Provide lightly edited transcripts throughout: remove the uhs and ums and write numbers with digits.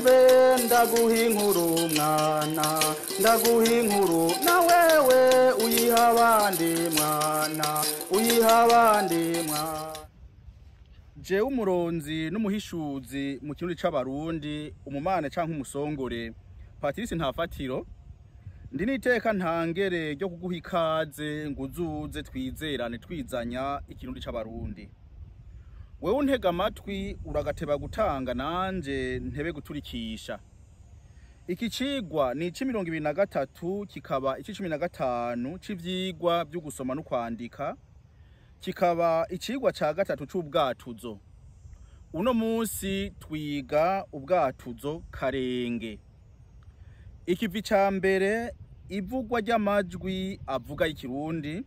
Wumve ndaguha inkuru mwana, ndaguha inkuru na wewe uyiha abandi mwana, uyiha abandi mwana. Jewe umuronzi n'umuhishuzi mu kirundi c'abarundi, umumane canke umusongore, Patrice Ntafatiro, ndi niteka ntangere ryo kuguha ikaze ngo uzuze twizerane twizanya ikirundi c'abarundi. Wewe untega amatwi uragateba gutanga nanje ntebe guturikisha. Iki cigwa ni ic'23 kikaba ic'15 c'ivyigwa vyo gusoma no kwandika, kikaba icigwa ca gatatu c'ubwatuzo. Uno munsi twiga ubwatuzo karenge. Ikivi ca mbere ivugwa ry'amajwi avuga y'ikirundi.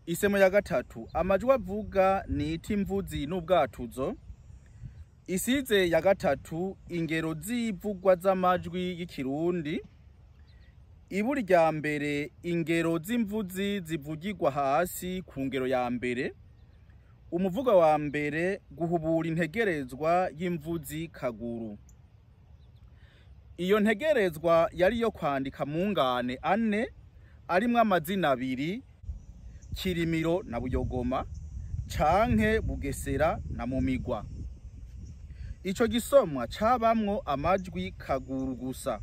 Isemo ya gatatu amajwi avuga ni itimvuzi n'ubwatuzo. Isize ya gatatu ingero z'ivugwa z'amajwi y'ikirundi. Iburi rya mbere ingero z'imvuzi zivugirwa hasi ku ngero ya mbere. Umuvuga wa mbere guhubura integerezwa y'imvuzi kaguru. Iyo ntegerezwa yari yo kwandika mungane ane arimwo amazina abiri, Kirimiro na Buyogoma canke Bugesera na Mumigwa. Ico gisomwa cabamwo amajwi kaguru gusa,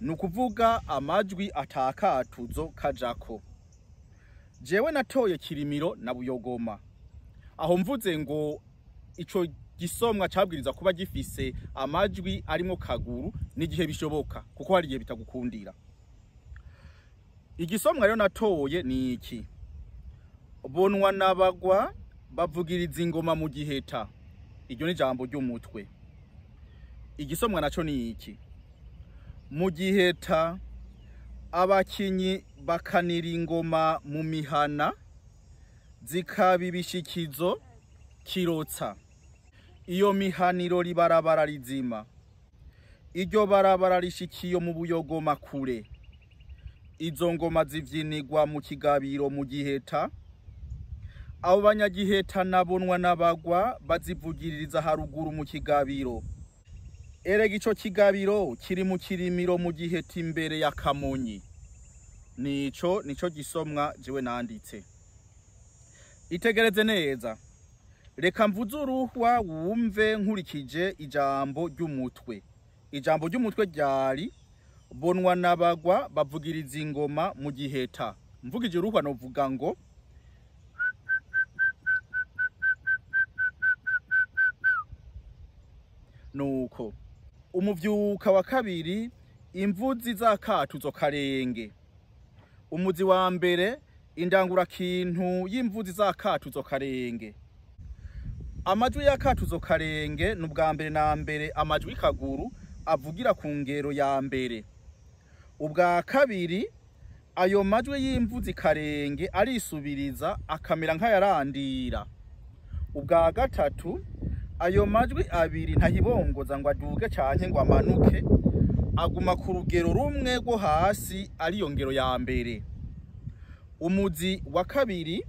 nukuvuga amajwi atakatuzo kajako. Jewe natoye Kirimiro na Buyogoma. Aho mvuze ngo ico gisomwa cabwiriza kuba gifise amajwi arimwo kaguru n'igihe bishoboka, kuko hari igihe bitagukundira. Igisomwa rero natoye ni iki: Bonwa nabagwa bavugiriza ingoma mu giheta. Iryo ni jambo ry'umutwe. Igisomwa naco ni iki: Mu giheta abakinyi bakanira ingoma mu mihana zikaba ibishikizo kirotsa. Iyo mihaniro ribarabara rizima. Iryo barabara rishikiyo mu Buyogoma kure. Izo ngoma zivyinigwa mu kigabiro mu giheta. Abo banyagiheta nabonwa nabagwa bazivugiririza haruguru mu kigabiro. Erega ico kigabiro kiri mu Kirimiro mu giheta imbere ya Kamonyi. Nico nico gisomwa jewe nanditse. Itegereze neza. Reka mvuze uruhwa wumve nkurikije ijambo ry'umutwe. Ijambo ry'umutwe ryari bonwa nabagwa bavugiriza ingoma mu giheta. Mvugije uruhwa novuga ngo nuko. Umuvyuka wa kabiri imvuzi z'akatuzo karenge. Umuzi wa mbere indangura kintu y'imvuzi z'akatuzo karenge. Amajwi y'akatuzo karenge n'ubwa mbere na mbere amajwi kaguru avugira ku ngero ya mbere. Ubwa kabiri ayo majwi y'imvuzi karenge arisubiriza akamera nk'ayarandira. Ubwa gatatu ayo majwi abiri ntahibongoza ngo aduge canke ngo amanuke, aguma ku rugero rumwe rwo hasi ariyo ngero ya mbere. Umuzi wa kabiri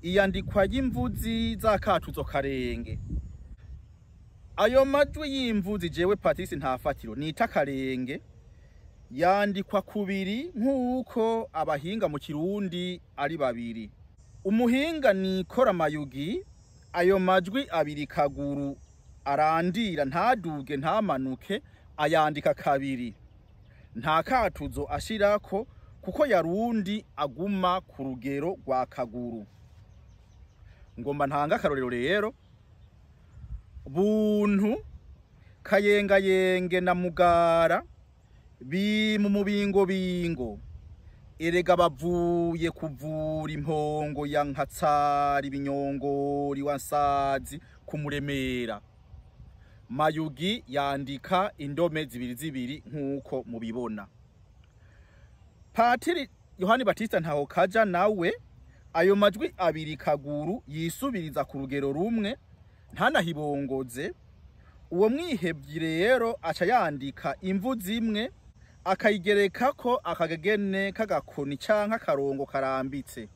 iyandikwa y'imvuzi z'akatuzo karenge. Ayo majwi y'imvuzi jewe Patrice Ntafatiro nita karenge yandikwa kubiri nk'uko abahinga mu kirundi ari babiri. Umuhinga ni Kora Mayugi, ayo majwi abiri kaguru arandira ntaduge ntamanuke ayandika kabiri. Nta katuzo ashirako kuko yarundi aguma ku rugero rwa kaguru. Ngomba ntanga akarorero rero. Buntu kayengayenge na mugara bi mu mubingo bingo. Erega bavuye kuvura impongo ya Nkatsari binyongori wa Nsazi kumuremera. Mayugi yandika indome zibiri zibiri nkuko mubibona. Patiri Yohani Batista ntaho kaja nawe ayo majwi abiri kaguru yisubiriza ku rugero rumwe ntanahibongoze. Uwo mwihevyi rero aca yandika imvu zimwe akayigerekako akagegene kagakoni canke akarongo karambitse.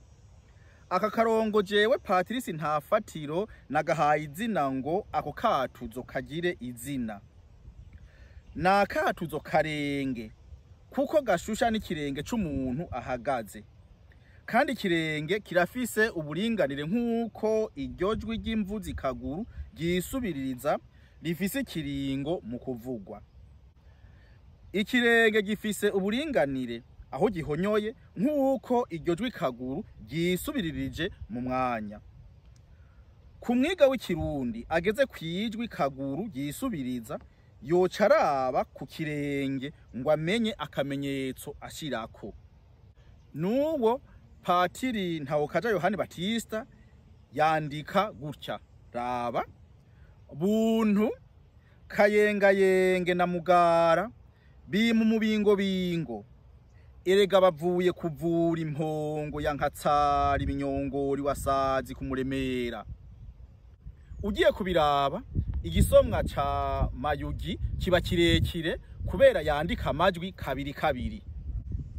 Aka karongo jewe Patrice Ntafatiro nagahaye izina ngo ako katuzo kagire izina. Ni akatuzo karenge kuko gashusha n'ikirenge c'umuntu ahagaze, kandi ikirenge kirafise uburinganire nk'uko iryo jwi ry'imvuzi kaguru ryisubiririza rifise ikiringo mu kuvugwa. Ikirenge gifise uburinganire aho gihonyoye nk'uko iryo jwi kaguru ryisubiririje mu mwanya. Ku mwiga w'ikirundi ageze kw'ijwi kaguru ryisubiriza, yoca araba ku kirenge ngo amenye akamenyetso ashirako. N'uwo Patiri Ntawukaja Yohani Batista yandika gutya: raba buntu kayengayenge na mugara bimu mubingo bingo, erega bavuye kuvura impongo ya nkatsari ibinyongori wasazi kumuremera. Ugiye kubiraba igisomwa ca Mayugi kiba kirekire kubera yandika amajwi kabiri kabiri.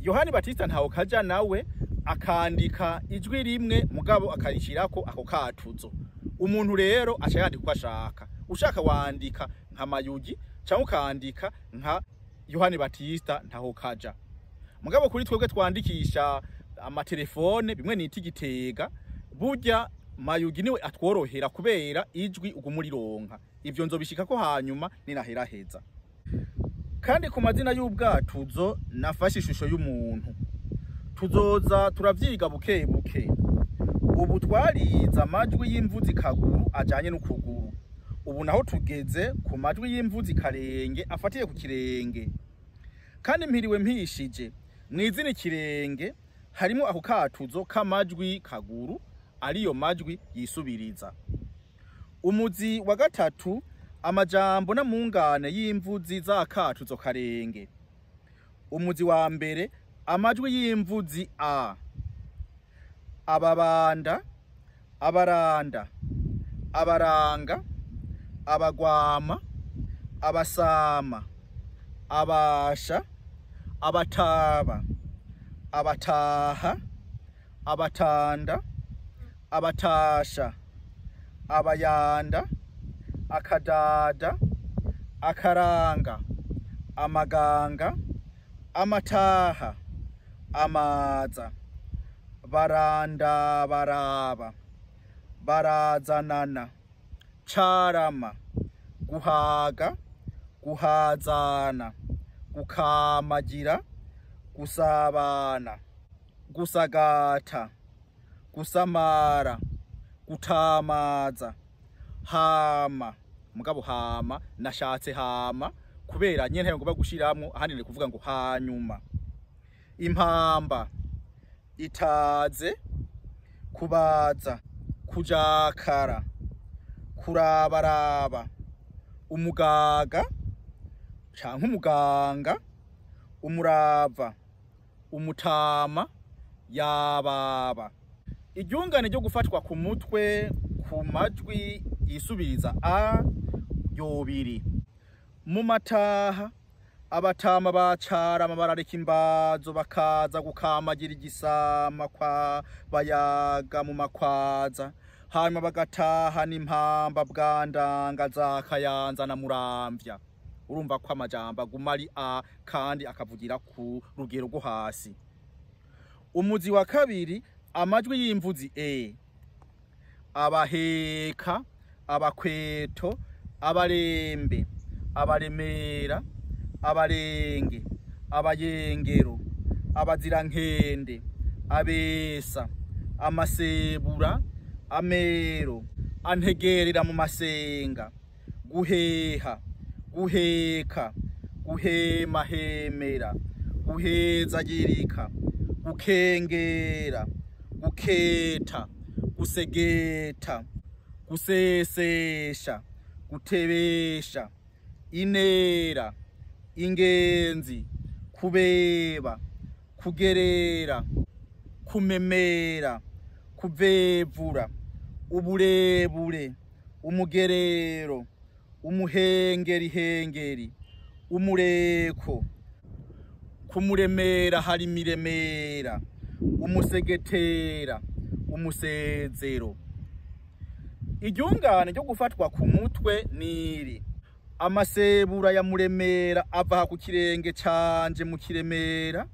Yohani Batista Ntawukaja nawe akandika ijwi rimwe mugabo akarishirako ako katuzo. Umuntu rero aca yandika uko ashaka. Ushaka wandika nka Mayugi canke ukandika nka Yohani Batista Ntawukaja. Mugabo kuri twebwe twandikisha amatelefone bimwe nita igitega, burya Mayugi niwe atworohera kubera ijwi ugumurironka. Ivyo nzobishikako hanyuma ninaheraheza. Kandi ku mazina y'ubwatuzo nafashe ishusho y'umuntu. Tuzoza turavyiga buke buke. Ubu twarize amajwi y'imvuzi kaguru ajanye n'ukuguru. Ubu naho tugeze ku majwi y'imvuzi karenge afatiye ku kirenge. Kandi mpiriwe mpishije mw'izina ikirenge harimo ako katuzo k'amajwi kaguru ariyo majwi yisubiriza. Umuzi wa gatatu, amajambo n'amungane y'imvuzi za katuzo karenge. Umuzi wa mbere, amajwi y'imvuzi a. Ababanda, abaranda, abaranga, abagwama, abasama, abasha, abataba, abataha, abatanda, abatasha, abayanda, akadada, akaranga, amaganga, amataha, amaza, baranda baraba, barazanana, carama, guhaga, guhazana, gukamagira, gusabana, gusagata, gusamara, gutamaza, hama. Mugabo hama nashatse hama kubera nyene ntayo ngomba gushiramwo, ahandi ni kuvuga ngo hanyuma. Impamba, itaze, kubaza, kujakara, kurabaraba, umugaga canke umuganga, umurava, umutama, yababa. Iryungane ryo gufatwa ku mutwe ku majwi yisubiriza a yobiri. Mu mataha abatama bacarama barareka imbazo bakaza gukamagira igisama kwa bayaga mu makwaza, hanyuma bagataha n'impamba bwandanga za Kayanza na Muramvya. Urumva ko amajambo aguma ari a kandi akavugira ku rugero rwo hasi. Umuzi wa kabiri, amajwi y'imvuzi e. Abaheka, abakweto, abarembe, abaremera, abarenge, abayengero, abazirankende, abesa, amasebura, amero, antegerera mu masenga, guheha, guheka, guhemahemera, guhezagirika, gukengera, guketa, gusegeta, gusesesha, gutebesha, inera, ingenzi, kubeba, kugerera, kumemera, kuvevura, uburebure, umugerero, umuhengerihengeri, umureko, kumuremera hari miremera, umusegetera, umusezero. Iryungane ryo gufatwa ku mutwe niri: Amasebura ya Muremera ava ku kirenge canje mu Kiremera,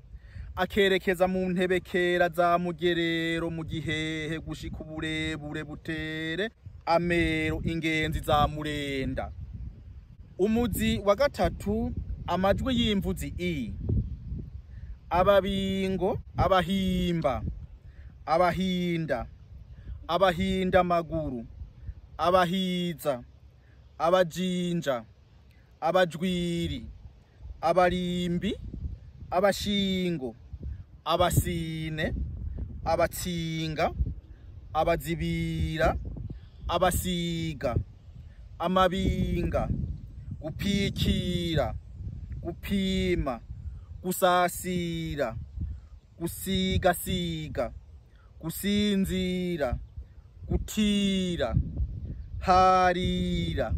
akerekeza mu ntebekera za Mugerero mu Gihehe, gushika uburebure butere amero ingenzi za Murenda. Umuzi wa gatatu, amajwi y'imvuzi i: ababingo, abahimba, abahinda, abahinda amaguru, abahiza, abajinja, abajwiri, abarimbi, abashingo, abasine, abatsinga, abazibira, abasiga, amabinga, gupikira, gupima, gusasira, gusigasiga, gusinzira, gutira, harira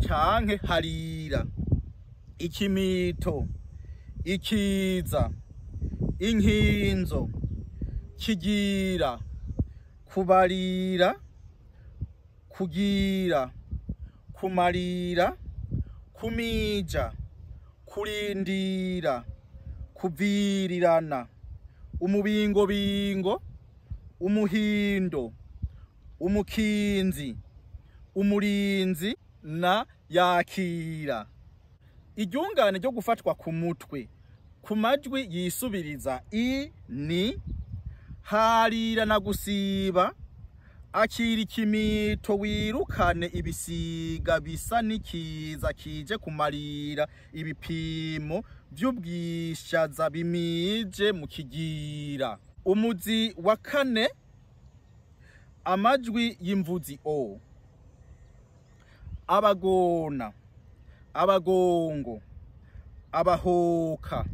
canke harira, ikimito, ikiza, inkinzo, kigira, kubarira, kugira, kumarira, kumija, kurindira, kuvirirana, umubingobingo, umuhindo, umukinzi, umurinzi na yakira. Iryungane ryo gufatwa ku mutwe ku majwi yisubiriza i ni: harira na gusiba, akira ikimito wirukane ibisiga bisa n'ikiza kije kumarira ibipimo vy'ubwishaza bimije mu kigira. Umuzi wa kane, amajwi y'imvuzi o: abagona, abagongo, abahoka,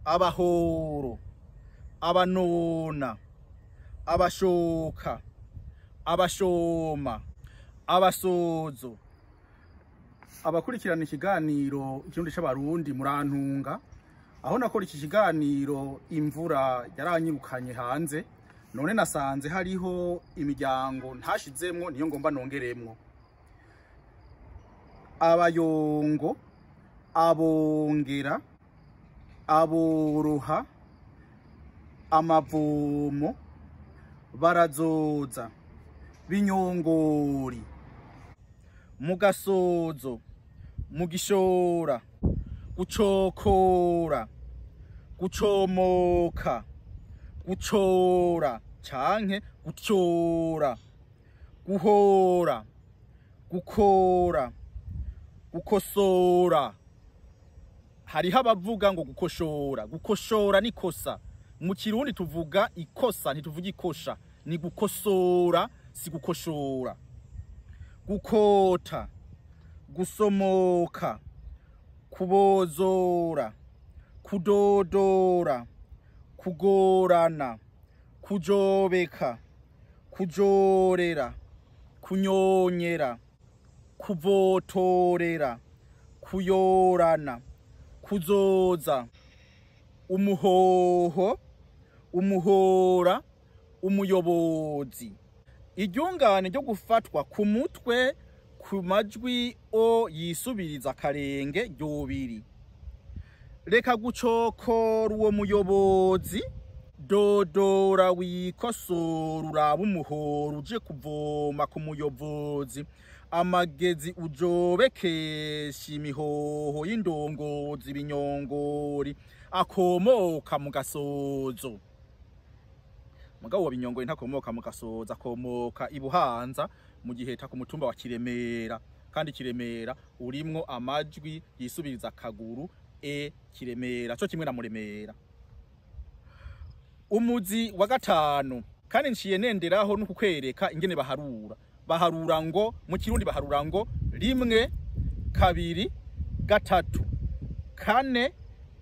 abahoro, abanona, abashoka, abashoma, abasozo. Abakurikirana ikiganiro Ikirundi c'Abarundi murantunga, aho nakora iki kiganiro imvura yaranyirukanye hanze, none nasanze hariho imiryango ntashizemwo, niyo ngomba nongeremwo. Abayongo, abongera, aboroha, amavomo, barazoza, binyongori, mugasozo, mugishora, gucokora, gucomoka, gucora canke gutyora, guhora, gukora, gukosora. Hariho abavuga ngo gukoshora. Gukoshora ni kosa. Mu Kirundi tuvuga ikosa, ntituvuga ikosha. Ni gukosora, si gukoshora. Gukota, gusomoka, kubozora, kudodora, kugorana, kujobeka, kujorera, kunyonyera, kuvotorera, kuyorana, kuzoza, umuhoho, umuhora, umuyobozi. Iryungane ryo gufatwa ku mutwe ku majwi o yisubiriza akarenge ryubiri: reka gucokora uwo muyobozi, dodora wikosora uraba umuhoro uje kuvoma ku muyobozi, amagezi ujobekesha imihoho y'indongozi binyongori akomoka mu gasozo. Mugabo wa binyongori ntakomoka mu gasozo, akomoka i Buhanza mu Giheta ku mutumba wa Kiremera, kandi Kiremera urimwo amajwi yisubiriza akaguru e Kiremera co kimwe na Muremera. Umuzi wa gatanu, kandi nciye nenderaho no kukwereka ingene baharura. Baharura ngo mu Kirundi baharura ngo 1, 2, 3, 4,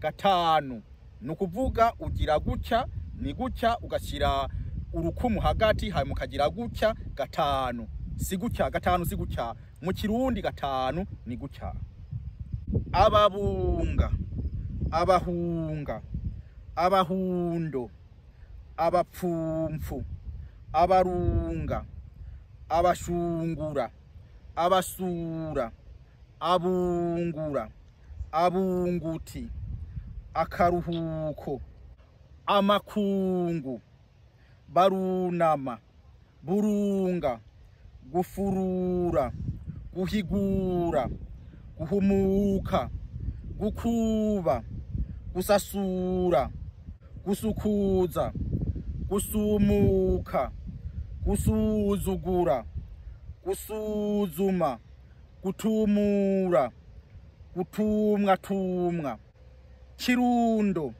5. Nukuvuga ugira gutya ni gutya, ugashyira urukumu hagati hanyuma ukagira gutya 5. Si gutya 5, si gutya. Mu Kirundi 5 ni gutya. Ababunga, abahunga, abahundo, abapfumfu, abarunga, abashungura, abasura, Abungura, abunguti, akaruhuko, amakungu, barunama, burunga, gufurura, guhigura, guhumuka, gukuba, gusasura, gusukuza, gusumuka, gusuzugura, gusuzuma, gutumura, gutumwatumwa, Kirundo,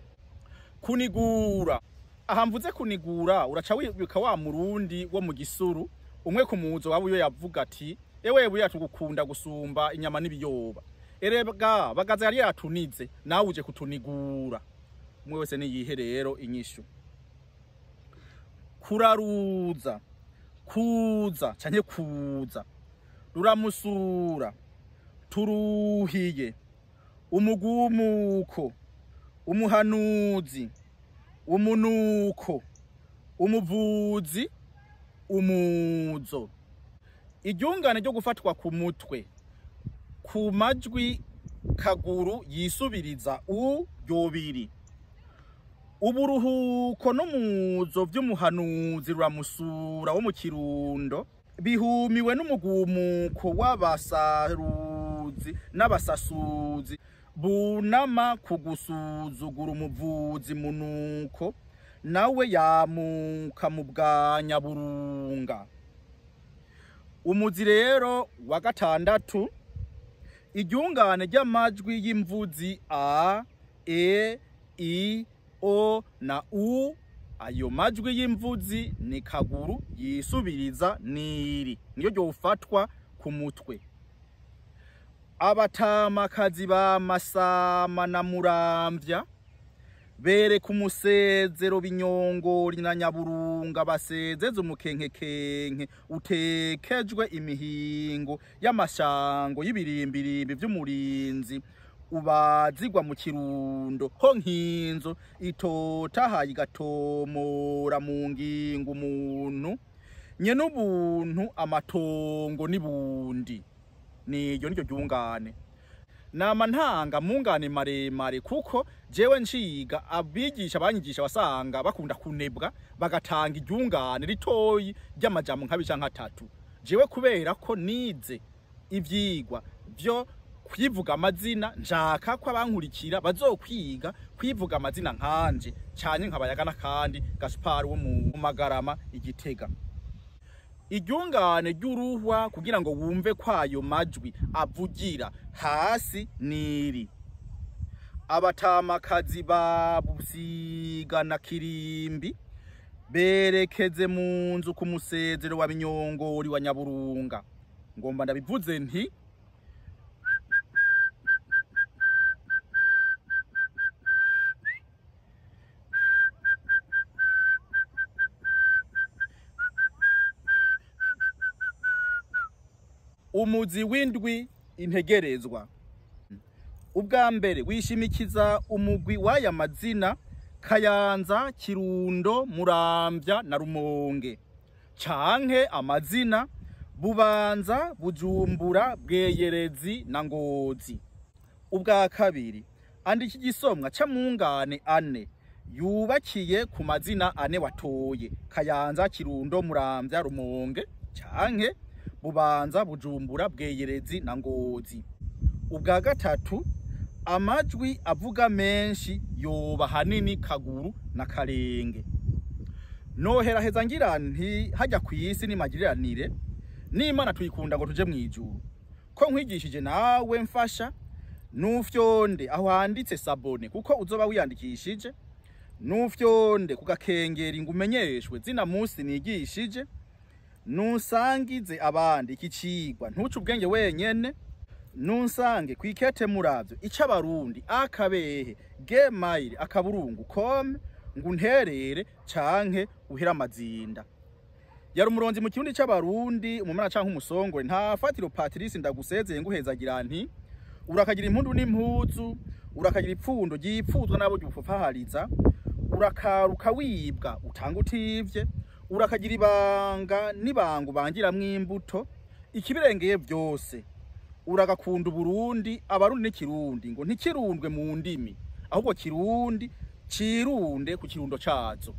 kunigura. Aha mvuze kunigura uraca wibuka wa murundi wo mu Gisuru, umwe ku muzo wabuyo yavuga ati ewe buya tugukunda gusumba inyama n'ibiyoba, erebwa bagaza yari yatunize nawe uje kutunigura. Umwe wese niyihe rero inyishu. Kuraruza, kuza canke kuza, ruramusura, turuhiye, umugumuko, umuhanuzi, umunuko, umuvuzi, umuzo. Iryungane ryo gufatwa ku mutwe ku majwi kaguru yisubiriza u ryobiri. Uburuhuko n'umuzo vy'umuhanuzi ruramusura wo mu Kirundo bihumiwe n'umugumuko w'abasaruzi n'abasasuzi bunama ku gusuzugura umuvuzi munuko, nawe yamuka mu bwa Nyaburunga. Umuzi rero wa gatandatu, iryungane ry'amajwi y'imvuzi a, e, i, o na u. Ayo majwi y'imvuzi ni kaguru yisubiriza niri, niyo ryofatwa ku mutwe. Abatamakazi ba Masama na Muramvya bereka umusezero Binyongori na Nyaburunga, basezeze umukenkekenke utekejwe imihingo y'amashango y'ibirimbirimbi vy'umurinzi ubazigwa mu Kirundo, ho nkinzo itotahaye igatomora mu ngingo umuntu nye n'ubuntu amatongo n'ibundi. Niryo niryo ryungane. Nama ntanga mungane maremare, kuko jewe nshiga abigisha banyigisha wasanga bakunda kunebwa bagatanga iryungane ritoyi ry'amajambo nk'abiri canke atatu. Jewe kubera ko nize ivyigwa vyo kwivuga amazina, nshaka ko abankurikira bazokwiga kwivuga amazina nkanje cyane nkabayaga kandi Gaspar wo mu Magarama Igitega. Iryungane ry'uruhwa kugira ngo wumve kwayo majwi avugira hasi niri. Abatamakazi ba Busiga na Kirimbi berekeze mu nzu ku musezero wa Binyongori wa Nyaburunga. Ngomba ndabivuze nti umuzi w'indwi integerezwa. Ubwa mbere wishimikiza umugwi w'aya mazina Kayanza, Kirundo, Muramvya na Rumonge, canke amazina Bubanza, Bujumbura, Bweyerezi na Ngozi. Ubwa kabiri andika igisomwa c'amungane ane yubakiye ku mazina ane watoye: Kayanza, Kirundo, Muramvya, Rumonge, canke Bubanza, Bujumbura, Bweyerezi na Ngozi. Ubwa gatatu amajwi avuga menshi yoba hanini kaguru na karenge. Noheraheza ngira nti hajya kw'isi nimagiriranire n'Imana tuyikunda ngo tuje mwijuru. Ko nkwigishije nawe mfasha nufyonde aho handitse sabone kuko uzoba wiyandikishije, nufyonde kugakengera ngo umenyeshwe zina munsi nigishije, nusangize abandi iki cigwa ntuce ubwenge wenyene, nunsange kwikete muravyo icabarundi akabehe gmail akaburungu com ngunterere canke uhera amazinda. Yari umuronzi mu kirundi c'abarundi umumana canke umusongore nta fatiro Patrice ndagusezeye nguhezagira nti urakagira impundu n'impuzu, urakagira ipfundo ryipfuzwa nabo ryupfahariza, urakaruka wibwa utanga utivye, urakagira ibanga n'ibango bangiramwo imbuto, ikibirengeye byose Uragakunda Uburundi, Abarundi n'ikirundi, ngo ntikirundwe mu ndimi, ahubwo Kirundi cirunde ku kirundo cazo.